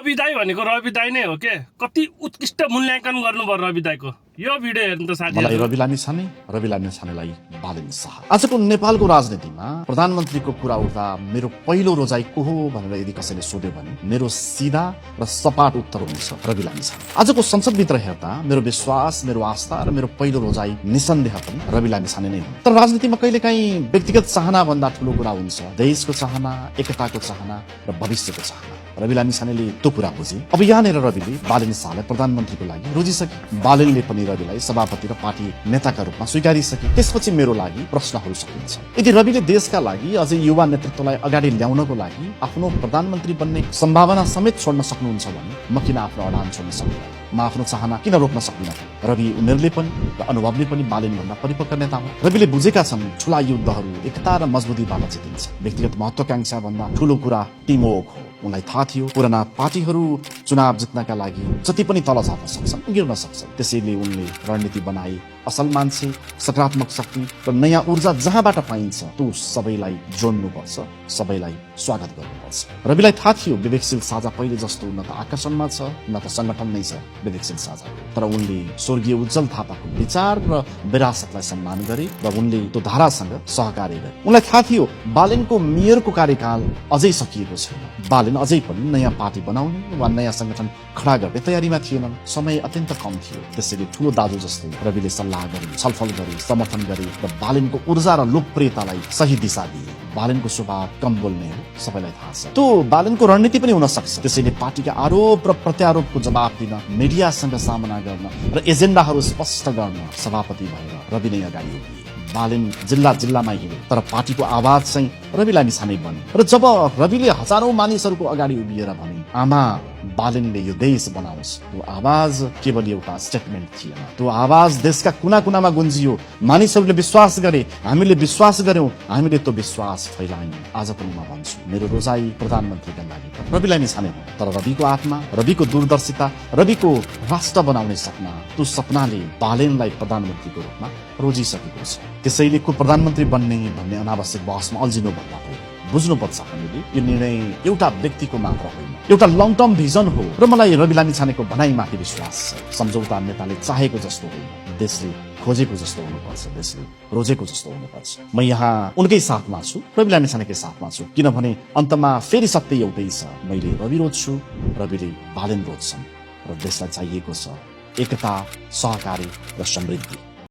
रवि दाई भनेको रवि दाई नै हो के कति उत्कृष्ट मूल्याङ्कन गर्नुभयो रवि दाईको यो भिडियो हेर्नु त साथीहरु मलाई रवि लामी छानेलाई बालेन शाह आजको नेपालको राजनीतिमा प्रधानमन्त्रीको कुरा उठ्दा मेरो पहिलो रोजाइ को हो भनेर यदि कसैले सोध्यो भने मेरो सिधा र सपाट उत्तर हुन्छ रवि लामी छाने। आजको संसदभित्र हेर्दा मेरो विश्वास, मेरो आस्था र मेरो पहिलो रोजाइ निसन्देह पनि रवि लामी छाने नै हो। तर राजनीतिमा कहिलेकाहीँ व्यक्तिगत चाहना भन्दा ठूलो कुरा हुन्छ देशको चाहना, एकताको चाहना र भविष्यको चाहना। रवि लामी छानेले त्यो कुरा बुझे। अब यहाँनिर रविले बालेन शाहलाई प्रधानमन्त्रीको लागि रोजिसके। बालेनले पनि रविलाई सभापति र पार्टी नेताका रूपमा स्वीकारिसके। त्यसपछि मेरो लागि प्रश्नहरू सकिन्छ। यदि रविले देशका लागि अझै युवा नेतृत्वलाई अगाडि ल्याउनको लागि आफ्नो प्रधानमन्त्री बन्ने सम्भावना समेत छोड्न सक्नुहुन्छ भने म किन आफ्नो अडान छोड्न सक्दिनँ? म आफ्नो चाहना किन रोक्न सक्दिनँ? रवि उमेरले पनि र अनुभवले पनि बालेन भन्दा परिपक्व नेता हो। रविले बुझेका छन् ठूला युद्धहरू एकता र मजबुतीबाट जितिन्छ। व्यक्तिगत महत्वाकांक्षा भन्दा ठूलो कुरा टिमवर्क हो। उनलाई थाहा थियो पुराना पार्टीहरू चुनाव जित्नका लागि जति पनि तल झर्न सक्छन्, गिर्न सक्छन्। त्यसैले उनले रणनीति बनाए। असल मान्छे, सकारात्मक शक्ति र नयाँ ऊर्जा जहाँबाट पाइन्छ त्यो सबैलाई जोड्नुपर्छ, सबैलाई स्वागत गर्नुपर्छ। रविलाई थाहा थियो विवेकशील साझा पहिले जस्तो न त आकर्षणमा छ न त संगठन नै छ विवेकशील साझा। तर उनले स्वर्गीय उज्जवल थापाको विचार र विरासतलाई सम्मान गरे र उनले त्यो धारासँग सहकार्य गरे। उनलाई थाहा थियो बालेनको मेयरको कार्यकाल अझै सकिएको छैन। बालेन अझै पनि नयाँ पार्टी बनाउने वा नयाँ संगठन खडा गर्ने तयारीमा थिएनन्। समय अत्यन्त कम थियो। त्यसैले ठूलो दाजु जस्तै रविले सल्लाह गरे, छलफल गरे, समर्थन गरे र बालेनको ऊर्जा र लोकप्रियतालाई सही दिशा दिए। बालेनको स्वभाव कम बोल्ने हो, सबैलाई थाहा छ। त्यो बालेनको रणनीति पनि हुन सक्छ। त्यसैले पार्टीका आरोप र प्रत्यारोपको जवाब दिन, मिडियासँग सामना गर्न र एजेन्डाहरू स्पष्ट गर्न सभापति भएर रवि नै अगाडि उभिए। बालेन जिल्ला जिल्लामा हिँडे तर पार्टीको आवाज चाहिँ रवि लामी छाने बने। र जब रविले हजारौं मानिसहरूको अगाडि उभिएर भने आमा बालेनले यो देश बनाओस्, त्यो आवाज केवल एउटा स्टेटमेन्ट थिएन। त्यो आवाज देशका कुना कुनामा गुन्जियो। मानिसहरूले विश्वास गरे, हामीले विश्वास गर्यौं, हामीले त्यो विश्वास फैलायौं। आज पनि म भन्छु मेरो रोजाइ प्रधानमन्त्रीका लागि रवि लामी छाने हो। तर रविको आत्मा, रविको दूरदर्शिता, रविको राष्ट्र बनाउने सपना, त्यो सपनाले बालेनलाई प्रधानमन्त्रीको रूपमा रोजिसकेको छ। त्यसैले को प्रधानमन्त्री बन्ने भन्ने अनावश्यक बहसमा अल्झिनु भन्दा हो बुझ्नुपर्छ हामीले यो निर्णय एउटा व्यक्तिको मात्र होइन, एउटा लङ टर्म भिजन हो। र मलाई रवि लामी छानेको भनाइमाथि विश्वास छ। सम्झौता नेताले चाहेको जस्तो होइन, देशले खोजेको जस्तो हुनुपर्छ, देशले रोजेको जस्तो हुनुपर्छ। म यहाँ उनकै साथमा छु, रवि लामी छानेकै साथमा छु। किनभने अन्तमा फेरि सत्य एउटै छ, मैले रवि रोज्छु, रविले बालेन रोज्छन् र देशलाई चाहिएको छ एकता, सहकारी र समृद्धि।